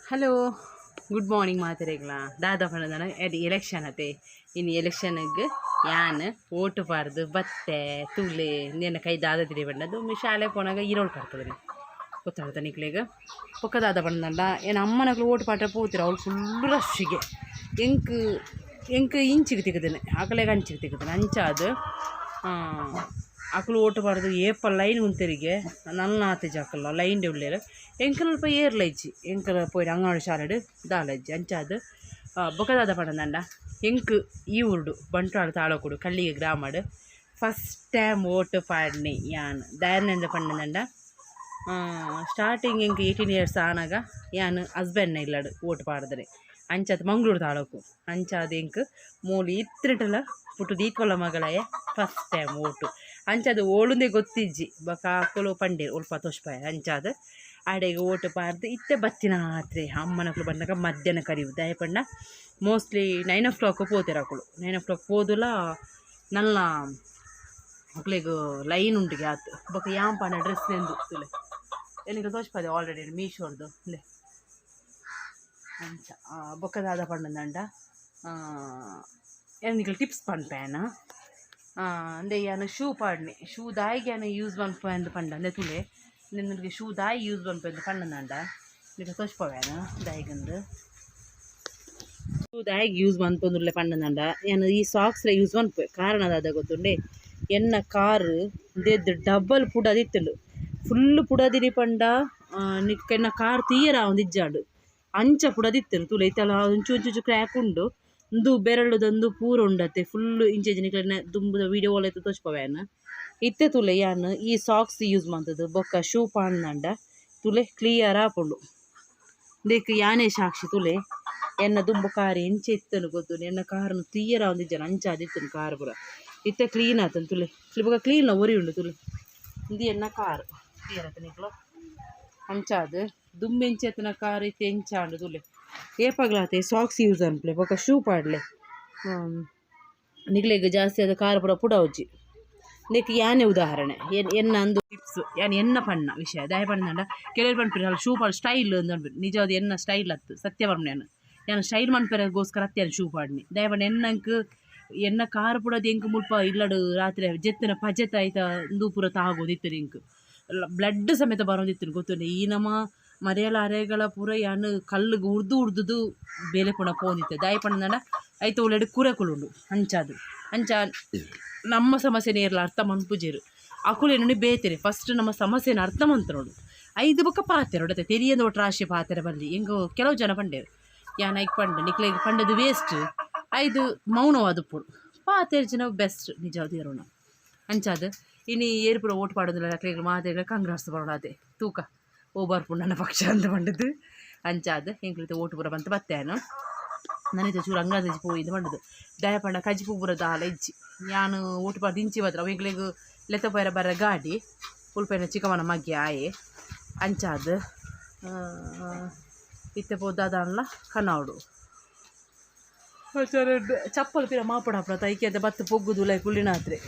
Hello, good morning ಮಾತೆರೆಗ್ಲಾ. ದಾದ ಪಂಡ ಎಲೆಕ್ಷನ್ ಅತೆ. ಇನಿ ಎಲೆಕ್ಷನ್ಗೆ ಯಾನ್ ಓಟು ಪಾಡ್ದು ಬತ್ತೆ. ತೂಲೆ, ನಿನ್ನ ಕೈ ದಾದ ತಿರಿ ಪಂಡ ದುಂಬು ಶಾಲೆ ಪೋನಾಗ ಈರೋಳು ಕರ್ತದೆ, ಗೊತ್ತಾಗ್ತದೆ ನಿಕ್ಲೆಗ್. ಬೊಕ್ಕ ದಾದ ಪಂಡ, ಏನ್ ಅಮ್ಮನಕ್ಲು ಓಟು ಪಾಡ್ರೆ ಪೋತಿರ. ಅವ್ಳು ಫುಲ್ ರಶ್ಶಿಗೆ. ಎಂಕ್ ಎಂಕ್ ಇಂಚಿಗೆ ತಿಕ್ಕುದಿನಿ, ಅಕಲೆಗ್ ಅಂಚಿಗೆ ತಿಕ್ಕುದಿನಿ. ಅಂಚಾದ್ ಅಕುಲು ಓಟು ಪಾಡ್ದು ಏಪ ಲೈನ್ ಉಂತೆರಿಗೆ ನನ್ನ ಆತಿಜ. ಅಕಲ್ಲ ಲೈನ್ ಉಲ್ಲೆರ್. ಎಂಕಲ್ಪ ಏರ್ಲ ಇಜ್ಜಿ. ಎಂಕಲ್ ಪೋಯಿನ ಅಂಗನವಾಡಿ ಶಾಲೆಡ್ ದಾಲ ಇಜ್ಜಿ. ಅಂಚಾದ್ ಬೊಕ್ಕ ದಾದ ಪಂಡಂಡ, ಎಂಕ್ ಈ ಊರುಡು ಬಂಟ್ವಾಳ ತಾಲೂಕುಡು ಕಳ್ಳಿಗೆ ಗ್ರಾಮಡ್ ಫಸ್ಟ್ ಟೈಮ್ ಓಟು ಪಾಡ್ನಿ ಯಾನ್. ದಾಯೆಂದ್ ಪಂಡಂಡ, ಸ್ಟಾರ್ಟಿಂಗ್ ಎಂಕ್ 18 ಇಯರ್ಸ್ ಆನಾಗ ಯಾನ್ ಹಸ್ಬೆಂಡ್ನ ಇಲ್ಲಡ್ ಓಟು ಪಾಡ್ದರೆ. ಅಂಚಾದ್ ಮಂಗಳೂರು ತಾಲೂಕು. ಅಂಚಾದ್ ಎಂಕ್ ಮೂಲು ಇತ್ತಿನಟಲ ಪುಟ್ಟುದು ಈತ್ಕೊಲ್ಲ ಮಗಳಾಯೆ ಫಸ್ಟ್ ಟೈಮ್ ಓಟು. ಅಂಚಾದ್ ಓಳುಂದೇ ಗೊತ್ತಿಜ್ಜಿ. ಬೊಕ ಅಕುಲು ಪಂಡೇರ್ ಒಲ್ಪ ತೋಜ್ಪಾಯ. ಅಂಚಾದ್ ಆಡೆಗ್ ಓಟು ಪಾಡ್ದು ಇತ್ತೆ ಬತ್ತಿನ ಆತ್ರೆ. ಅಮ್ಮನಕುಲು ಬನ್ನಗ ಮಧ್ಯಾಹ್ನ ಕರಿವು. ದಾಯೆ ಪಂಡ ಮೋಸ್ಟ್ಲಿ 9 ಓ ಕ್ಲಾಕ್ ಪೋತೆರ್ ಅಕುಲು. 9 ಓ ಕ್ಲಾಕ್ ಪೋದುಲ ನಲ್ಲ ಅಕ್ಲೆಗ್ ಲೈನ್ ಉಂಡುಗೆ ಆತ್. ಬೊಕ ಯಾನ್ ಪಂಡ ಡ್ರೆಸ್ ನೆಂದು ತೂಲೆ, ಎನಿಗೆ ತೋಜ್ಪಾದೆ ಆಲ್ರೆಡಿ ಮೀಶೋರ್ದು ಉಂದೆ. ಅಂಚ ಬೊಕ್ಕ ದಾದ ಪಂಡಂಡ, ಯಾನ್ ನಿಕಲ್ ಟಿಪ್ಸ್ ಪನ್ಪೇನ. ಅಂದೆ ಯಾನ್ ಶೂ ಪಾಡ್ನೆ. ಶೂ ದಾಯಿಗೆ ಯಾನ್ ಯೂಸ್ ಮನ್ಪುವೆ ಅಂದ್ ಪಂಡ, ಅಂದೆ ತೂಲೆ, ನಿನಗೆ ಶೂ ದಾಯಿ ಯೂಸ್ ಮನ್ಪುವೆ ಅಂದ್ ಪಂಡಂಡ ನಿಕ ತೋಜ್ಪಾವೇನ ದಾಯಿಗಂದು. ಶೂ ದಾಯಿಗೆ ಯೂಸ್ ಮನ್ಪೊಂದುಲ್ಲೆ ಪಂಡಂಡ, ಯಾನ್ ಈ ಸಾಕ್ಸ್ ಯೂಸ್ ಮನ್ಪುವೆ. ಕಾರಣ ದಾದ ಗೊತ್ತುಂಡೆ? ಎನ್ನ ಕಾರ್ ಉಂದೆದ್ ಡಬಲ್ ಪುಡದಿತ್ತುಂಡು. ಫುಲ್ ಪುಡದಿನಿ ಪಂಡ ನಿಕ್ ಎನ್ನ ಕಾರ್ ತೀಯರ ಆವೊಂದಿಜ್ಜಾಂಡ್. ಅಂಚ ಪುಡದಿತ್ತುಂಡು. ತೂಲೆ, ಇತ್ತಲ ಒಂಚೂರು ಒಂಚೂರು ಕ್ರ್ಯಾಕ್ ಉಂಡು. ಉಂದು ಬೆರಳುದಂದು ಪೂರ ಉಂಡತೆ ಫುಲ್. ಇಂಚ ನಿಕ್ಲೆನ ದುಂಬುದ ವೀಡಿಯೋ ಒಲೆ ತೋಜ್ಪಾವೆ ಯಾನ್. ಇತ್ತೆ ತೂಲೆ, ಯಾನ್ ಈ ಸಾಕ್ಸ್ ಯೂಸ್ ಮಂತುದು ಬೊಕ್ಕ ಶೂ ಪಾಡ್ನಂಡ ತೂಲೆ, ಕ್ಲಿಯರ್ ಆಪುಂಡು. ಉಂದೆಕ್ ಯಾನೇ ಸಾಕ್ಷಿ. ತೂಲೆ, ಎನ್ನ ದುಂಬು ಕಾರ್ ಎಂಚ ಇತ್ತುಂಡು ಗೊತ್ತುಂಡು. ಎನ್ನ ಕಾರ್ನ್ ತೀಯರ ಆವೊಂದಿಜ್ಜಾಂಡ್. ಅಂಚ ಆದಿತ್ತುಂಡು ಕಾರ್ ಪೂರ. ಇತ್ತೆ ಕ್ಲೀನ್ ಆತುಂಡು. ತೂಲೆ, ಬೊಕ ಕ್ಲೀನ್ ಒರಿ ಉಂಡು. ತೂಲೆ, ಉಂದು ಎನ್ನ ಕಾರ್. ಕ್ಲಿಯರ್ ಆತ ನಿಕ್ಲು? ಅಂಚಾದ್ ದುಂಬು ಎಂಚ ಇತ್ತಿನ ಕಾರ್ ಇತ್ತೆ ಎಂಚ ಆಂಡ್ ತೂಲೆ. ಏಪಗ್ಲಾತೆ ಸಾಕ್ಸ್ ಯೂಸ್ ಅನ್ಪ್ಲೆ, ಬೊಕ ಶೂ ಪಾಡ್ಲೆ. ನಿಕ್ಲೆಗ್ ಜಾಸ್ತಿ ಆದ್ ಕಾರ್ ಪೂರ ಪುಡವುಜಿ. ನೆಕ್ ಯಾನೆ ಉದಾಹರಣೆ. ಎನ್ನ ಅಂದು ಟಿಪ್ಸ್ ಯಾನ್ ಎನ್ನ ಪಣ್ಣ ವಿಷಯ. ದಾಯೆ ಪಂಡ ಕೆಲವೆರ್ ಪನ್ಪೆರ್ ಅಲ್ ಶೂ ಪಾಡ್ ಸ್ಟೈಲ್ ಅಂದ್ ಪನ್ಪೆರ್. ನಿಜವಾದ್ ಎನ್ನ ಸ್ಟೈಲ್ ಅತ್ತು. ಸತ್ಯ ಪನ್ಪುನ ಯಾನ್. ಯಾನ್ ಸ್ಟೈಲ್ ಮನ್ಪೆರೆಗೋಸ್ಕರ ಅತ್ತ್ ಯಾನ್ ಶೂ ಪಾಡ್ನಿ. ದಾಯೆ ಪಂಡ ಎನ್ನಂಕ್ ಎನ್ನ ಕಾರ್ ಪುಡದ್ ಎಂಕ್ ಮುಲ್ಪ ಇಲ್ಲಡ್ ರಾತ್ರೆ ಜೆತ್ತಿನ ಪಜೆತ ಐತ ಉಂದು ಪೂರ ತಾಗೋದಿತ್ತುಂಡು. ಎಂಕ್ ಬ್ಲಡ್ ಸಮೇತ ಬರೊಂದಿತ್ತುಂಡು, ಗೊತ್ತುಂಡೆ? ಈ ನಮ ಮರಿಯಲ ಅರೆಗಳ ಪೂರ ಯಾನ್ ಕಲ್ಲುಗು ಉರ್ದು ಉರ್ದುದು ಬೇಲೆ ಪೂರ ಪೋವೊಂದಿತ್ತೆ. ದಾಯೆ ಪಂಡ ಐತ ಉಲಯಿಡ್ ಕುರೆಕುಲು ಉಂಡು. ಅಂಚಾದ್ ಅಂಚ ನಮ್ಮ ಸಮಸ್ಯೆನ್ ಏರ್ಲ ಅರ್ಥ ಮನ್ಪುಜೆರ್. ಅಕುಲು ಎನ್ನುನಿ ಬೇತೆನೆ. ಫಸ್ಟ್ ನಮ್ಮ ಸಮಸ್ಯೆನ್ ಅರ್ಥ ಮನ್ತೊನೊಡು, ಐದು ಬೊಕ್ಕ ಪಾತೆರೊಡು ಅತ್ತೆ. ತೆರಿಯಂದ ಒಟ್ಟು ರಾಶಿ ಪಾತೆರ ಬಲ್ಲಿ. ಎಂಕ್ ಕೆಲವು ಜನ ಪಂಡೆರ್. ಯಾನ್ ಐಕ್ ಪಂಡೆ, ನಿಕ್ಲೆಗ್ ಪಂಡದು ವೇಸ್ಟ್, ಐದು ಮೌನವಾದುಪ್ಪೊಡು, ಪಾತೆರ್ಜಿನ ಬೆಸ್ಟ್ ನಿಜವಾದ್ ಏರುನ. ಅಂಚಾದ್ ಇನಿ ಏರ್ ಪೂರ ಓಟು ಪಾಡೊಂದುಲ್ಲೆರ್ ಅಕ್ಲೆಗ್ ಮಾತೆರ್ಗ್ಲ ಕಂಗ್ರಾಟ್ಸ್ ಪನೊಡಾತೆ. ತೂಕ ಓ ಬರ್ಪುಂಡು ನನ್ನ ಪಕ್ಷ ಅಂದ್ ಪಂಡುದು. ಅಂಚಾದ್ ಎಂಕ್ಲು ಇತ್ತೆ ಓಟು ಪೂರ ಪಂತ್ ಬತ್ತೆ. ಯಾನ್ ನನಿತ ಚೂರು ಅಂಗಡಿ ಪೋಯಿಂದ್ ಪಂಡುದು. ದಾಯೆ ಪಂಡ ಕಜಿಪು ಪೂರ ದಾಲ ಇಜ್ಜಿ. ಯಾನ್ ಓಟು ಪಾಡ್ದು ಇಂಚಿ ಬತ್ರ ಅವು ಎಂಕ್ಲೆಗ್ ಲೆತ್ತ ಪೋಯೆರೆ ಬರ್ರೆ ಗಾಡಿ ಉಲ್ಪೆನ ಚಿಕ್ಕಮ್ಮನ ಮಗೆ ಆಯೆ. ಅಂಚಾದ್ ಇತ್ತೆ ಪೋದು ದಾದಾಂಡ್ಲ ಕನವೊಡು. ಚಪ್ಪಲ್ ಪಿರ ಮಾಪುಡಾಪುಡ ಐಕೆ ಬತ್ತು ಪೊಗ್ಗುದು ಉಲಾಯಿ ಕುಲ್ಲಿನಾತ್ರೆ.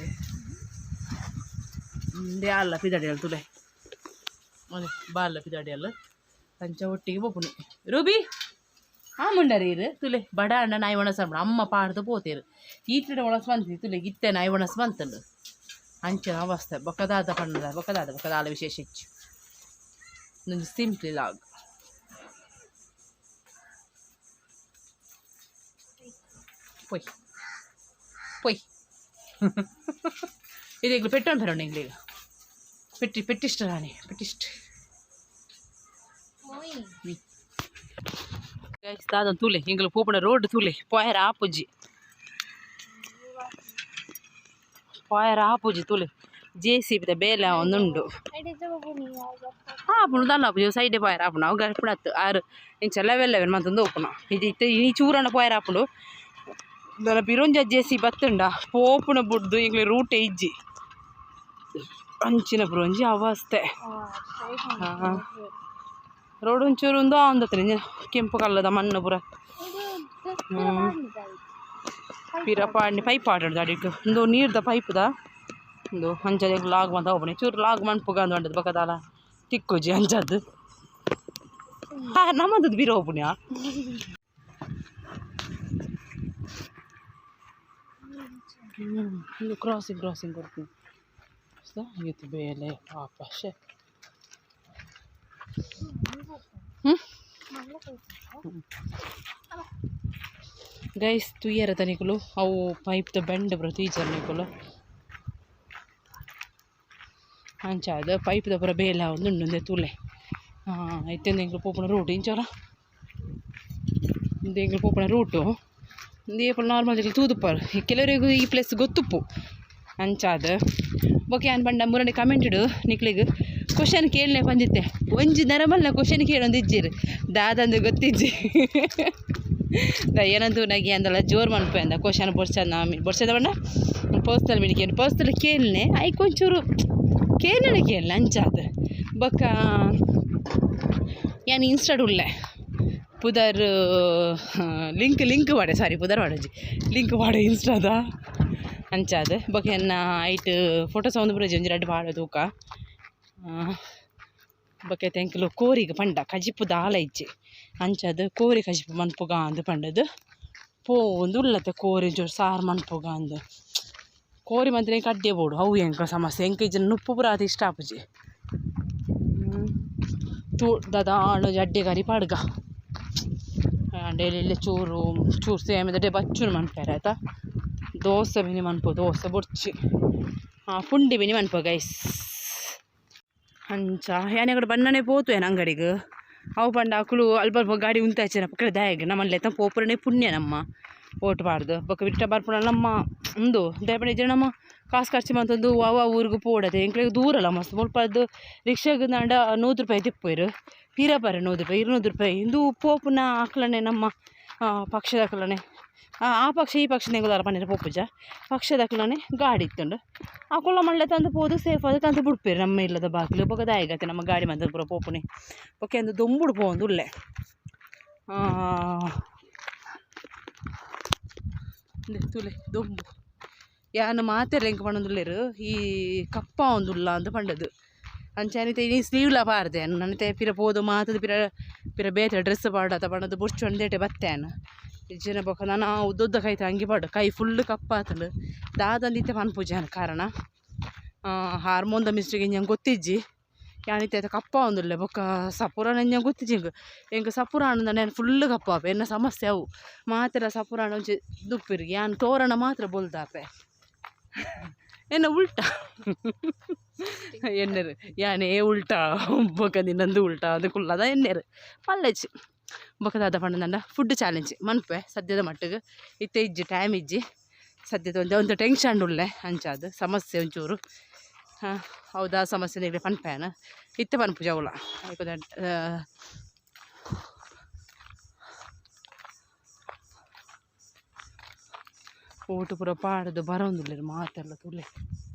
ಉಂದೇ ಅಲ್ಲ ಪಿದಡಿಯಲ್ ತುಲೆ, ಅದೇ ಬಾಲ್ಲ ಪಿದಡಿಯಲ್. ಅಂಚ ಒಟ್ಟಿಗೆ ಪೋಪುನಿ. ರೂಬಿ ಆ ಮುಂಡರೀರ್ ತುಲೆ. ಬಡ ಅಣ್ಣ ನಾಯಿ ಒಣಸ ಅಮ್ಮ ಪಾಡ್ದು ಪೋತೇರು. ಈತ್ರಿಡ ಒಣಸ್ ಬಂತು ತುಲೆ. ಇತ್ತೆ ನಾಯಿ ಒಣಸ್ ಬಂತುಂಡು. ಅಂಚಿನ ಅವಸ್ಥೆ. ಬೊಕ್ಕ ದಾದ ಪಣ್ಣದ? ಬೊಕ್ಕ ದಾದ? ಬೊಕ್ಕ ದಾಲ ವಿಶೇಷ ಹೆಚ್ಚು. ಒಂಜಿ ಸಿಂಪ್ಲಿ ಲಾಗ್. ಪೊಯ್ ಪೊಯ್. ಇದು ಎಂಗ್ಲು ಪೆಟ್ಟು ಅನ್ಪೆರೋಣ. ಎಂಗ್ಲಿಗ್ ಪೆಟ್ಟಿ ಪೆಟ್ಟಿಷ್ಟ ರಾಣಿ ಪೆಟ್ಟಿಷ್ಟ. ಗೈಸ್, ದಾದ ತೂಲೆ, ಎಂಗ್ಲು ಪೋಪುನ ರೋಡ್ ತೂಲೆ. ಪೋಯರ ಆಪುಜಿ, ಪೋಯರ ಆಪುಜಿ. ತೂಲೆ, ಜೆ ಸಿ ಬಿದ ಬೇಲೆ ಒಂದುಂಡು. ಆಪುಂಡು, ದಾಲ ಆಪುಜಿ. ಸೈಡ್ ಪೋಯರ ಆಪುಂಡು. ಅವು ಗರ್ಪುಣತ್ತು ಆರು ಇಂಚ ಲೆವೆಲ್ ಲೆವೆಲ್ ಮಂತೊಂದು ಉಪ್ಪುನ. ಇದು ಇತ್ತೆ ಈ ಚೂರಣ ಪೋಯರ ಆಪುಂಡು. ದಾಲ ಪಿರೊಂಜ ಜೆ ಸಿ ಬತ್ತುಂಡ ಪೋಪುನ ಬುಡ್ದು ಎಂಕ್ಲೆ ರೂಟೇ ಇಜ್ಜಿ. ಅಂಚಿನ ಪೂರ ಒಂಜಿ ಅವಸ್ಥೆ. ಹಾಂ, ರೋಡ್ ಒಂಚೂರು ಉಂದು ಆಂದತ್ರೆ ಕೆಂಪು ಕಲ್ಲದ ಮಣ್ಣು ಪೂರ. ಪಿರ ಪಾಡ್ನಿ ಪೈಪ್ ಆಡೋದು ಅಡಿಟ್. ಉಂದು ನೀರ್ದ ಪೈಪ್ದ ಉಂದು. ಅಂಚ ಲಾಗ್ ಮಂತ ಹೋಪುನಿ. ಚೂರು ಲಾಗ್ ಮನ್ಪುಗ ಅಂದ್ ಪಂಡದು. ಬೊಕ ದಾಲ ತಿಕ್ಕುಜಿ ಅಂಚದ್ದು. ನಮ್ಮದು ಬಿರೋ ಪುಣ್ಯ. ಇಂದು ಕ್ರಾಸಿಂಗ್ ಕ್ರಾಸಿಂಗ್ ಕೊಡ್ತೀನಿ. ಇದು ಬೇಲೆ ಪಾಪ ಶೇ. ಗೈಸ್, ತುಯ್ಯರ ತನಿಕುಲು ಅವು ಪೈಪ್ದ ಬೆಂಡ್ ಪೂರ ತೂಯಿಜರ್ ನಿಕುಲು. ಅಂಚಾದ್ ಪೈಪ್ದ ಪೂರ ಬೇಲೆ ಆವೊಂದು ಉಂಡು. ತೂಲೆ, ಇತ್ತೆ ಎಂಕ್ಲು ಪೋಪುನ ರೂಟ್ ಇಂಚಲ. ಇಂದು ಎಂಕ್ಲು ಪೋಪುನ ರೂಟು. ಇಂದು ಏಪಲ ನಾರ್ಮಲ್ ತೂದುಪ್ಪರ್. ಕೆಲವರಿಗೂ ಈ ಪ್ಲೇಸ್ ಗೊತ್ತುಪ್ಪು. ಅಂಚಾದ್ ಬೊಕ ಯಾನ್ ಪಂಡ ಮುರಣಿ ಕಮೆಂಟ್ ನಿಕ್ಲೆಗ್ ಕ್ವಶನ್ ಕೇಳನೆ ಪಂದಿತ್ತೆ. ಒಂಜಿ ನರಮಲ್ನ ಕ್ವಶನ್ ಕೇಳೊಂದು ಇಜ್ಜಿರ್, ದಾದಂದು ಗೊತ್ತಿಜ್ಜಿ. ಏನಂತ ನಗಿ ಅಂದಲ್ಲ ಜೋರು ಮನ್ಪೆ ಅಂದ. ಕ್ವಶನ್ ಬೊಡ್ಚ ಬೊಡ್ಚದ ಪಂಡ ಪರ್ಸ್ನಲ್ ಮಿನಿಕೆ ಪರ್ಸ್ನಲ್ ಕೇಳನೆ ಐಕ್ ಒಂಚೂರು ಕೇಳನೆ ಕೇಳನೆ. ಅಂಚಾದ್ ಬೊಕ್ಕ ಯಾನ್ ಇನ್ಸ್ಟಾಡ್ ಉಲ್ಲೆ, ಪುದರ್ ಲಿಂಕ್ ಲಿಂಕ್ ಪಾಡೆ, ಸಾರಿ, ಪುದರ್ ಪಾಡೊಂಜಿ ಲಿಂಕ್ ಪಾಡೆ ಇನ್ಸ್ಟಾದ. ಅಂಚಾದ್ ಬೊಕ ಎನ್ನ ಐಟ್ ಫೋಟೋಸ್ ಒಂದು ಪೂರ ಒಂಜಿ ರಡ್ಡ್ ಪಾಡೆ ತೂಕ. ಬೊಕ ಎಂಕುಲು ಕೋರಿಗೆ ಪಂಡ ಕಜಿಪು ದಾಲ ಇಜ್ಜಿ. ಅಂಚಾದ್ ಕೋರಿ ಕಜಿಪು ಮನ್ಪುಗ ಅಂದ್ ಪಂಡದು ಪೋವೊಂದು ಉಲ್ಲತೆ. ಕೋರಿ ಒಂಚೂರು ಸಾರು ಮನ್ಪುಗ ಅಂದ್. ಕೋರಿ ಮಂತ್ರಿ ಎಂಕ್ ಅಡ್ಡೆ ಬೋಡು. ಅವು ಎಂಕ ಸಮಸ್ಯೆ. ಎಂಕ್ ಇಜ್ಜಿಂಡ ನುಪ್ಪು ಪೂರ ಆತ್ ಇಷ್ಟ ಆಪುಜಿ. ತೂ ದಾದ ಆಂಡ ಒಂಜಿ ಅಡ್ಡೆ ಕರಿ ಪಾಡ್ಗ. ಆಂಡ ಎಲ್ಲೆ ಚೂರು ಚೂರು ಸೇಮೆದಡೆ ಬಚ್ಚುನು ಮನ್ಪೆರೆ ಆತ. ದೋಸೆ ಮಿನಿ ಮನ್ಪು, ದೋಸೆ ಬೊಡ್ಚಿ, ಪುಂಡಿ ಮಿನಿ ಮನ್ಪು ಗೈಸ್. ಅಂಚ ಯಾನ್ ಬಣ್ಣನೆ ಪೋತು ಏನ್ ಅಂಗಡಿಗ್. ಅವು ಪಂಡ ಅಕುಲು ಅಲ್ಪ ಅಲ್ಪ ಗಾಡಿ ಉಂತಾಚೆನ ಪಕ್ಕಡೆ ದಾಯೆಗ್ ನಮ್ಮಲ್ಲೆ ಪೋಪುರನೇ ಪುಣ್ಯ ನಮ್ಮ ಓಟು ಪಾಡ್ದು. ಬೊಕ ವಿಟ್ಟ ಬರ್ಪುನ ನಮ್ಮ ಉಂದು ದಾಯೆ ಪಂಡ ಇಜ್ಜಿಂಡ ನಮ್ಮ ಕಾಸು ಖರ್ಚು ಮಂತೊಂದು ಅವ ಊರಿಗೆ ಪೋಡತೆ. ಎಂಕ್ಲೆಗ್ ದೂರಲ್ಲ ಮಸ್ತ್. ಮುಲ್ಪದ್ದು ರಿಕ್ಷಾಗ್ ಆಂಡ 100 ರೂಪಾಯಿ ತಿಪ್ಪುವೆರ್, ಪಿರ ಬರ 100 ರೂಪಾಯಿ, 200 ರೂಪಾಯಿ. ಇಂದು ಪೋಪುನ ಅಕ್ಲನೆ ನಮ್ಮ ಪಕ್ಷದಕ್ಲನೆ, ಆ ಪಕ್ಷ ಈ ಪಕ್ಷ ದಾಲ ಪನ್ಪೆರೆ ಪೋಪುಜ, ಪಕ್ಷದಕ್ಲನೆ ಗಾಡಿ ಇತ್ತುಂಡು. ಅಕುಲ ಮಲ್ಲೆ ತಂದು ಪೋದು ಸೇಫ್ ಆದ್ ತಂದು ಬುಡ್ಪೆರ್ ನಮ್ಮ ಇಲ್ಲದ ಬಾಗಿಲು. ಬೊಕ ದಾಯೆಗ್ ನಮ್ಮ ಗಾಡಿ ಮಂತ್ ಪೂರ ಪೋಪುನಿ. ಬೊಕ ಇಂದು ದೊಂಬುಡು ಪೋವೊಂದು ಉಲ್ಲೆ. ತೂಲೆ ದೊಂಬು. ಯಾನ್ ಮಾತೆರ್ಲ ಎಂಕ್ ಪನೊಂದುಲ್ಲೆರ್ ಈ ಕಪ್ಪ ಆವೊಂದುಲ್ಲ ಅಂದ್ ಪಂಡದು. ಅಂಚ ಇನಿ ಸ್ಲೀವ್ಲ ಪಾಡ್ದೆ ನನ ಪಿರ ಪೋದು ಮಾತದ ಪಿರ ಪಿರ ಬೇತೆ ಡ್ರೆಸ್ ಪಾಡತ ಪಂಡದು ಬೊರ್ಚು ಒಂದೇಟೆ ಬತ್ತೆ ಯಾನ್. ಇಜ್ಜಿಂಡ ಬೊಕ ನನ ಉದ್ದುದ್ದ ಕೈತ ಅಂಗಿ ಪಾಡು ಕೈ ಫುಲ್ ಕಪ್ಪಾತುಂಡು. ದಾದಂದ್ ಇತ್ತೆ ಪನ್ಪುಜಿ ಯಾನ್ ಕಾರಣ. ಹಾರ್ಮೋನ್ದ ಮಿಸ್ಟೇಕ್ ಎಂಕ್ ಗೊತ್ತಿಜ್ಜಿ. ಯಾನ್ ಇತ್ತೆ ಕಪ್ಪ ಆವೊಂದುಲ್ಲೆ. ಬೊಕ ಸಪುರ ಎಂಚ ಗೊತ್ತಿಜ್ಜಿ ಎಂಕ್. ಎಂಕ್ ಸಪುರ ಆಂಡ ಯಾನ್ ಫುಲ್ ಕಪ್ಪಾಪೆ. ಎನ್ನ ಸಮಸ್ಯೆ ಅವು. ಮಾತೆರ್ಲ ಸಪುರ ಆಂಡ ಒಂಚಿ ದುಪ್ಪಿರ್, ಯಾನ್ ತೋರಣ ಮಾತ್ರ ಬೊಲ್ದಾಪೆ. ಎನ್ನ ಉಲ್ಟಾ ಎನ್ನೆರ್ ಯಾನೇ ಉಲ್ಟಾ ಬೊಕ ನಿನ್ನಂದು ಉಲ್ಟಾ ಅದು ಕುಲ್ಲದ ಎನ್ನೆರ್ ಮಲ್ಲೆಜ್ಜಿ. ಬೊಕ ದಾದ ಪಂಡಂಡ ಫುಡ್ ಚಾಲೆಂಜ್ ಮನ್ಪುವೆ ಸದ್ಯದ ಮಟ್ಟಿಗೆ. ಇತ್ತೆ ಇಜ್ಜಿ, ಟೈಮ್ ಇಜ್ಜಿ ಸದ್ಯದ. ಒಂಜಿ ಒಂದು ಟೆನ್ಷನ್ ಉಲ್ಲೆ. ಅಂಚಾದ್ ಸಮಸ್ಯೆ ಒಂಚೂರು. ಹಾಂ, ಹೌದಾ, ಸಮಸ್ಯೆ ನಿಕ್ಲೆ ಪನ್ಪೆ ಯಾನ್. ಇತ್ತೆ ಪನ್ಪುಜಿ ಅವುಲ. ಓಟು ಪೂರ ಪಾಡ್ದು ಬರೋಂದುಲ್ಲೆರ್ ಮಾತೆರ್ಲ. ತೂಲೆ,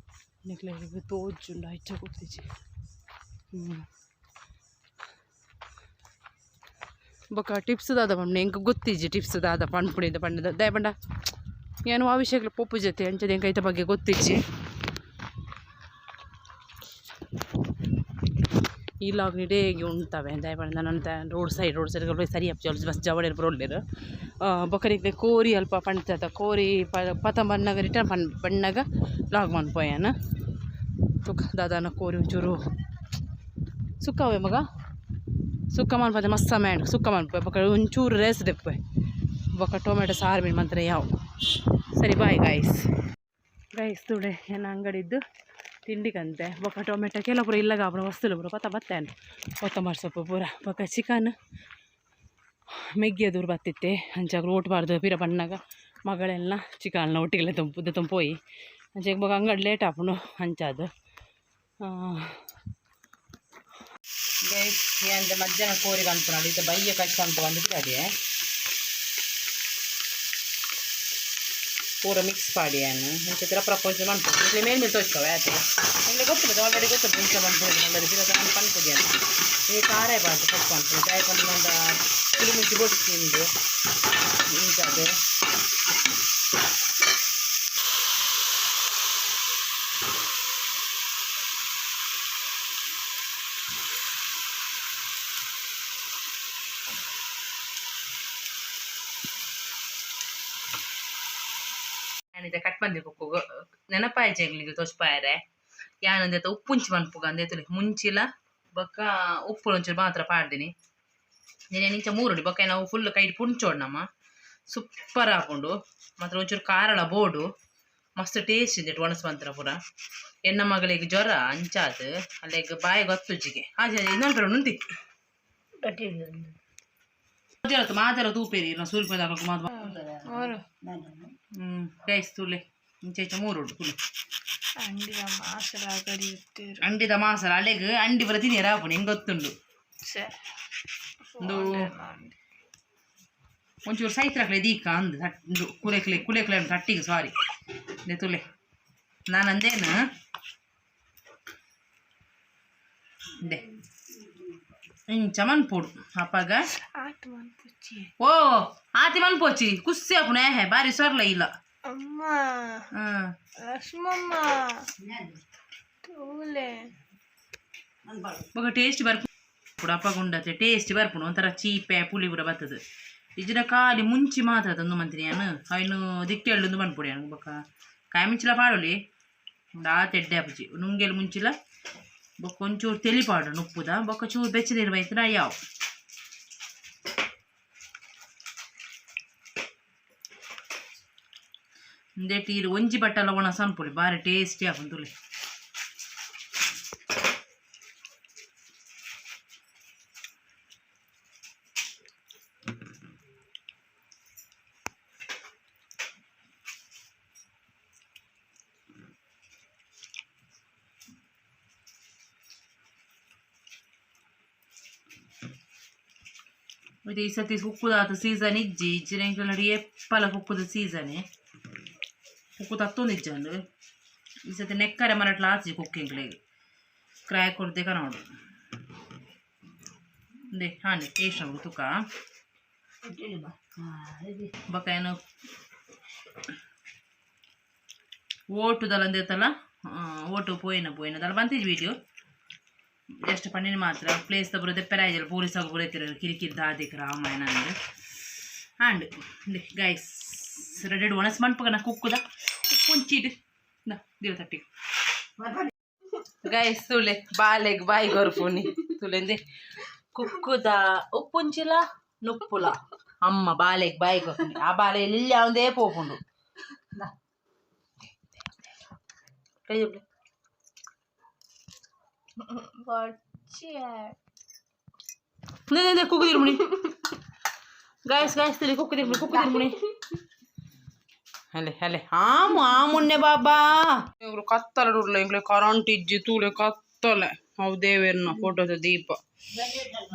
ನಿಕ್ಲೆಗ್ ತೋಜುಂಡ ಇಜ್ಜ ಗೊತ್ತಿಜ್ಜಿ. ಬೊಕ ಟಿಪ್ಸ್ ದಾದ ಪಂಡ ಎಂಕ್ ಗೊತ್ತಿಜ್ಜಿ. ಟಿಪ್ಸ್ ದಾದ ಪನ್ಪುನಿ ಪಂಡದ. ದಾಯೆ ಪಂಡ ಯಾನ್ ವಾ ವಿಷಯಗ್ಲ ಪೋಪುಜತೆ. ಅಂಚದ ಎಂಕ್ ಐತ ಬಗ್ಗೆ ಗೊತ್ತಿಜ್ಜಿ. ಈ ಲಾಗ್ ಇಡೀ ಉಂತವೆ. ದಾಯೆ ಪಂಡ ನನ ರೋಡ್ ಸೈಡ್ ರೋಡ್ ಸೈಡ್ ಸರಿ ಆಪುಜಿ. ಬಸ್ ಜವಳಿಯರ್ ಪೂರ ಉಲ್ಲೆರ್. ಬೊಕ ನಿಕ್ಲೆ ಕೋರಿ ಅಲ್ಪ ಪಂತದ ಕೋರಿ ಪತ ಬನ್ನಗ ರಿಟರ್ನ್ ಪನ್ ಬನ್ನಗ ಲಾಗ್ ಮನ್ಪುವೆ ಯಾನ್. ತುಕ ದಾದಾನ ಕೋರಿ ಒಂಚೂರು ಸುಕ್ಕವೇ ಮಗ. ಸುಕ್ಕ ಮನ್ಪಂದೆ ಮಸ್ತ್ ಸಮಯ ಆಂಡ್. ಸುಕ್ಕ ಮನ್ಪುವೆ, ಬೊಕ ಒಂಚೂರು ರೇಸ್ ದೆಪ್ಪುವೆ, ಬೊಕ ಟೊಮೆಟೊ ಸಾರು ಮೀನು ಮಂತ್ರೆ ಯಾವು. ಸರಿ, ಬಾಯ್ ಗಾಯ್ಸ್. ಗೈಸ್, ತೂಡೆ ಎನ್ನ ಅಂಗಡಿದ್ದು ತಿಂಡಿ ಕಂತೆ. ಬೊಕ ಟೊಮೆಟೊ ಕೆಲವು ಪೂರ ಇಲ್ಲಗ ಆಪುನ ವಸ್ತುಲು ಪೂರ ಪತ್ತ ಬತ್ತೇನೆ. ಕೊತ್ತಂಬರಿ ಸೊಪ್ಪು ಪೂರ. ಬೊಕ ಚಿಕನ್ ಮೆಗ್ಗಿಯ ದೂರ ಬತ್ತಿತ್ತೆ. ಅಂಚ ಓಟು ಪಾಡ್ದು ಪಿರ ಬನ್ನಗ ಮಗಳೆಲ್ಲ ಚಿಕನ್ನ ಒಟ್ಟಿಗೆ ತಂಪು ತಂಪೋಯಿ. ಅಂಚ ಬೊಕ ಅಂಗಡಿ ಲೇಟ್ ಆಪುಂಡು ಅಂಚಾದ್. ಗೈಸ್, ಎಂತ ಮಧ್ಯಾಹ್ನ ಕೋರಿ ಕನ್ಪುನಾಡು ಇತ್ತೆ ಬಯ್ಯ ಕಷ್ಟ ಅಂತ ಬಂದು ಅದೇ ಪೂರ ಮಿಕ್ಸ್ ಪಾಡಿಯಾನು. ಇಂಚ ಪ್ರಪಂಚ ಮನ್ಪುಂಡು. ಇಟ್ಲೆ ಮೇಲ್ ಮೇಲ್ ತೋಚ್ಕವೆ ಆಯ್ತು. ನಿಮಗೆ ಗೊತ್ತುಂಟು, ಆಲ್ರೆಡಿ ಗೊತ್ತುಂಟು ಇಂಚ ಮನ್ಪುಂಡು ಪಂಡದು. ಪಿರ ದಾನ ಪನ್ಪುಜಿ ಈ ಖಾರ ಪಾಡ್ದು ಪಪ್ಪು ಪನ್ಪುಂಡು. ದಾಯೆ ಪಂಡ ಪುಳಿ ಮುಂಚಿ ಬೊಡ್ಚಿ ಇಂದು ಇಂಚಾದ್. ಯಾನಿದೆ ಕಟ್ ಮಂದಿ ಕುಕ್ಕು ನೆನಪಾಯ ಜಗ್ಲಿಗೆ ತೋಚ್ಪಾಯರೆ. ಯಾನಂದೇತ ಉಪ್ಪುಂಚಿ ಮನ್ಪುಗ ಅಂದೇತುಲೆ ಮುಂಚಿಲ ಬೊಕ್ಕ ಉಪ್ಪು ಒಂಚೂರು ಮಾತ್ರ ಪಾಡ್ದಿನಿ. ನೀನು ಇಂಚ ಮೂರುಡಿ ಬೊಕ್ಕ ನಾವು ಫುಲ್ ಕೈಟ್ ಪುಂಚೋಡು ನಮ್ಮ ಸೂಪರ್ ಆಪುಂಡು. ಮಾತ್ರ ಒಂಚೂರು ಕಾರಳ ಬೋಡು, ಮಸ್ತ್ ಟೇಸ್ಟ್ ಇದೆ ಒಣಸು ಮಂತ್ರ ಪೂರ. ಎನ್ನ ಮಗಳಿಗೆ ಜ್ವರ ಅಂಚಾದ್ ಅಲ್ಲೆಗ್ ಬಾಯಿ ಗೊತ್ತುಜ್ಜಿಗೆ. ಹಾಗೆ ಇನ್ನೊಂದು ನುಂತಿ ಮಾತರ ತೂಪೇರಿ ಸೂರ್ಯ ಮಾತ್ರ. ಗೈಸ್, ತುಲೆ ಇಂಚ ಇಂಚ ಮೂರುಂಡು ತುಲೆ. ಅಂಡಿದ ಮಾಸಲ ಕಡಿಯುತ್ತೀರು. ಅಂಡಿದ ಮಾಸಲ ಅಲೆಗ್ ಅಂಡಿ ಪೂರ ತಿನಿಯರ ಆಪುಂಡು, ಹೆಂಗ್ ಗೊತ್ತುಂಡು. ಒಂದು ಒಂಚೂರು ಸೈತ್ರಕ್ಲೆ ದೀಕ ಅಂದ್ ಉಂದು ಕುಲೆಕ್ಲೆ ಕುಲೆಕ್ಲೆ ತಟ್ಟಿಗೆ ಸಾರಿ ತುಲೆ. ನಾನು ಅಂದೇನು ದೆ ಇಂಚ ಮನ್ಪೊಡು ಅಪ್ಪಗ. ಆಟ ಮನ್ಪುಚ್ಚಿ. ಓ, ಆತಿ ಮನ್ಪೋಚಿ, ಕುಸ್ಸಿ ಆಪುಣ ಹೇ, ಬಾರಿ ಸೊರ್ಲ ಇಲ್ಲ. ಅಮ್ಮ. ಹ್ಮ್. ಲಕ್ಷ್ಮಮ್ಮ, ತೂಲೆ. ಬೊಕ ಟೇಸ್ಟ್ ಬರ್ಪುಡು ಅಪ್ಪಗ ಉಂಡತೆ. ಟೇಸ್ಟ್ ಬರ್ಪುಂಡು, ಒಂಥರ ಚೀಪೆ ಪುಳಿ ಪೂರ ಬರ್ತದೆ. ಇಜ್ಜಿಡ ಖಾಲಿ ಮುಂಚಿ ಮಾತ್ರ ತಂದು ಮಂತ್ರಿ ಯಾನು ಅಯ್ನು ದಿಕ್ಕೆಳ್ಳುಂದು ಮನ್ಪುಡಿ ಯಾನು. ಬೊಕ ಕಾಯಿ ಮುಂಚಿಲ ಪಾಡೊಲಿ, ಆತ್ ಎಡ್ಡೆ ಆಪುಜಿ. ನುಂಗೆಲ್ ಮುಂಚಿಲ ಬೊಕ್ಕ ಒಂಚೂರು ತೆಲಿ ಪಾಡು ನುಪ್ಪುದ. ಬೊಕ್ಕ ಚೂರು ಬೆಚ್ಚ ನೀರು ಬೈತಿನ ಯಾವ. ಇಂದೆಟ್ ಈರು ಒಂಜಿ ಬಟ್ಟಲ ಒಣ ಸನ್ಪೊಲಿ, ಬಾರಿ ಟೇಸ್ಟಿ ಆಪುಂಡು ತುಲೆ. ಮತ್ತೆ ಈ ಸತಿ ಕುಕ್ಕುದಾತ ಸೀಸನ್ ಇಜ್ಜಿ ಇಜ್ಜಿನ ಎಂಕಲ್ನ ಎಪ್ಪಲ ಕುಕ್ಕುದ ಸೀಸನೆ. ಕುಕ್ಕು ತತ್ತೊಂದು ಇಜ್ಜಂಡು. ಈ ಸತಿ ನೆಕ್ಕರೆ ಮರಟ್ಲ ಆಚಿ ಕುಕ್ಕು ಎಂಕ್ಲೆಗ್ ಕ್ರಾಯ್ ಕೊರ್ದೆ ಕನೋಡು. ಇಂದೆ ಹಾಂಡೆ ಟೇಸ್ಟ್ ಉಂಡು ತುಕ. ಬೊಕ ಏನು ಓಟುದಲ್ಲ ಅಂದೇತಲ್ಲ, ಓಟು ಪೋಯಿನ ಪೋಯಿನ ದಲ್ಲ ಬಂತಿದ್ದು ವೀಡಿಯೋ ಜಸ್ಟ್ ಪನ್ನಿನ ಮಾತ್ರ. ಪ್ಲೇಸ್ ಪೂರ ದೆಪ್ಪೆರಾಯ್ಜಲ್, ಪೊಲೀಸ್ ಪೂರ ಇತ್ತಿರ ಕಿರಿಕಿರಿ ದಾದಿಕ್ ರಾಮಾಯಣ ಅಂದ್. ಆಂಡ್ ಗೈಸ್, ರೆಡಿ ಒಣಸ್ ಮನ್ಪುಗನ ಕುಕ್ಕುದ ಉಪ್ಪುಂಚಿಡ್ ನ ದೇವ ತಟ್ಟಿ. ಗೈಸ್, ತುಲೆ ಬಾಲೆಗ್ ಬಾಯಿ ಕೊರ್ಪುನಿ ತುಲೆಂದೆ. ಕುಕ್ಕುದ ಉಪ್ಪುಂಚಿಲ ನುಪ್ಪುಲ ಅಮ್ಮ ಬಾಲೆಗ್ ಬಾಯಿ ಕೊರ್ಪುನಿ. ಆ ಬಾಲೆ ಇಲ್ಲಿ ಅವಂದೇ ಪೋಪುಂಡು. ಕೈ ಜಪ್ಲೆ. 네, ಕುಕ್ಕು ತಿರುಮುನಿ. ಗಾಯ್ಸ್ ಗಾಯ್ಸ್, ತಿಳಿ ಕುಕ್ಕು ತಿರುಮುನಿ, ಕುಕ್ಕು ತಿರುಮುನಿ. ಅಲೆ ಅಲೆ ಆಮು ಆಮುನ್ನೆ ಬಾಬಾ. ಇವ್ರು ಕತ್ತಲೆ ಉರ್ಲೆ ಇಂಕ್ಲೆ ಕರೆಂಟ್ ಇಜ್ಜಿ ತೂಲೆ ಕತ್ತಲೆ. ಅವು ದೇವೆರ್ನ ಫೋಟೋದ ದೀಪ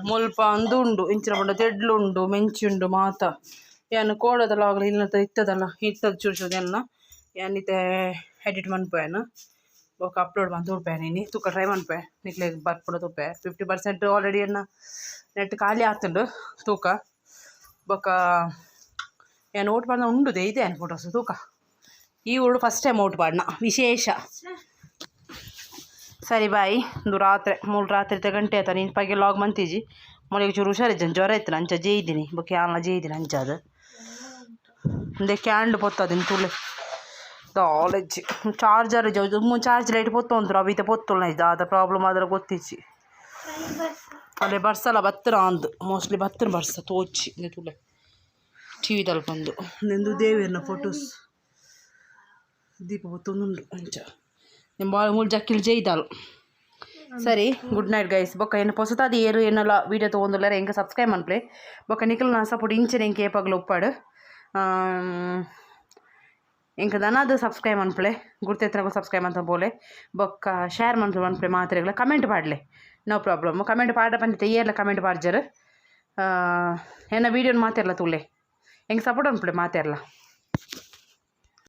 ಮುಲ್ಪ ಅಂದು ಉಂಡು. ಇಂಚಿನ ಪಂಡ ತೆಡ್ಲುಂಡು, ಮೆಂಚುಂಡು ಮಾತ. ಯಾನ್ ಕೋಡದಲ್ಲ ಆಗಲ ಇಲ್ಲ ಇತ್ತದಲ್ಲ ಇತ್ತದ ಚೂರು ಚೂರು ಎಲ್ಲ ಯಾನ್ ಇತ್ತೆ ಎಡಿಟ್ ಮನ್ಪುವೆನ್. ಬೊಕ ಅಪ್ಲೋಡ್ ಮಂತ್ ಉಡ್ಪೆ ಇನಿ ತೂಕ ಟ್ರೈ ಮನ್ಪೆ. ನಿಕ್ಲೆಗ್ ಬರ್ಪುಂಡ ತೂಪೆ. 50% ಆಲ್ರೆಡಿ ಎನ್ನ ನೆಟ್ ಖಾಲಿ ಆತುಂಡು ತೂಕ. ಬೊಕ ಯಾನ್ ಓಟ್ ಪಾಡ್ನ ಉಂಡು ಇದೆ ಫೋಟೋಸ್ ತೂಕ. ಈ ಊರು ಫಸ್ಟ್ ಟೈಮ್ ಓಟ್ ಪಾಡ್ನ ವಿಶೇಷ. ಸರಿ, ಬಾಯ್. ಇಂದು ರಾತ್ರಿ ಮೂಲು ರಾತ್ರಿ ಗಂಟೆ ಆಯ್ತಾ. ನೀನು ಪಗೆ ಲಾಗ್ ಮಂತಿಜಿ. ಮೊಳಗೆ ಚೂರು ಹುಷಾರಿಜ್ಜನ್, ಜ್ವರ ಇತ್ತು ಅಂಚ ಜೇಯ್ದಿನಿ. ಬೊಕ ಯಾನ್ಲ ಜೇಯ್ದಿನಿ ಅಂಚಾದ. ಇಂದೆ ಕ್ಯಾಂಡ್ ಪೊತ್ತದಿನ ತುಲೆ ದಾಲಜ್ಜಿ. ಚಾರ್ಜರ್ ಚಾರ್ಜ್ ಲೈಟ್ ಪೊತ್ತೊಂದು ಅವಿತ ಪೊತ್ತುಲ್ಲ. ದಾದ ಪ್ರಾಬ್ಲಮ್ ಆದ್ರೆ ಗೊತ್ತಿಜ್ಜಿ. ಅಲ್ಲೇ ಬರ್ಸಲ ಬತ್ತರ ಅಂದು ಮೋಸ್ಟ್ಲಿ ಬತ್ತರ ಬರ್ಸ ತೋಚಿ. ಇಂದೆ ತುಲೆ ಟಿ ವಿ ತಲ್ಪಂದು ನಿಂದು ದೇವೇರ್ನ ಫೋಟೋಸ್ ದೀಪ ಪೊತ್ತೊಂದುಂಡು ಅಂಚ. ನಿಮ್ಮ ಬಾಳ ಮೂಲು ಜಕ್ಕಿಲ್ ಜೈದಾಲು. ಸರಿ, ಗುಡ್ ನೈಟ್ ಗೈಸ್. ಬೊಕ್ಕ ಏನು ಪೊಸತಾದ ಏರು ಏನೆಲ್ಲ ವೀಡಿಯೋ ತೊಗೊಂದುಲ್ಲಾರ ಎಂಕ ಸಬ್ಸ್ಕ್ರೈಬ್ ಮನ್ಪುಲೆ. ಬೊಕ್ಕ ನಿಕಲ್ ನಾ ಸಪೋರ್ಟ್ ಇಂಚನೆ ಎಂಕ ಏಪಾಗ್ಲ ಉಪ್ಪಾಡು. ಎಂಕ ದನಾದ ಸಬ್ಸ್ಕ್ರೈಬ್ ಮನ್ಪುಲೆ, ಗುರ್ತೆತ್ತಿನಕುಲು ಸಬ್ಸ್ಕ್ರೈಬ್ ಅಂತ ಬೋಲೆ. ಬೊಕ್ಕ ಶೇರ್ ಮನ್ಪುಲೆ ಮನ್ಪುಲೆ ಮಾತ್ರೆಗಳ. ಕಮೆಂಟ್ ಪಾಡ್ಲೆ, ನೋ ಪ್ರಾಬ್ಲಮ್. ಕಮೆಂಟ್ ಪಾಡ ಪಂಡಿತ ಏರ್ಲ ಕಮೆಂಟ್ ಪಾಡ್ಜರ್. ಎನ್ನ ವೀಡಿಯೋನ ಮಾತೆರ್ಲ ತೂಲೆ, ಎಂಕ್ ಸಪೋರ್ಟ್ ಮನ್ಪುಲೆ ಮಾತೆರ್ಲ.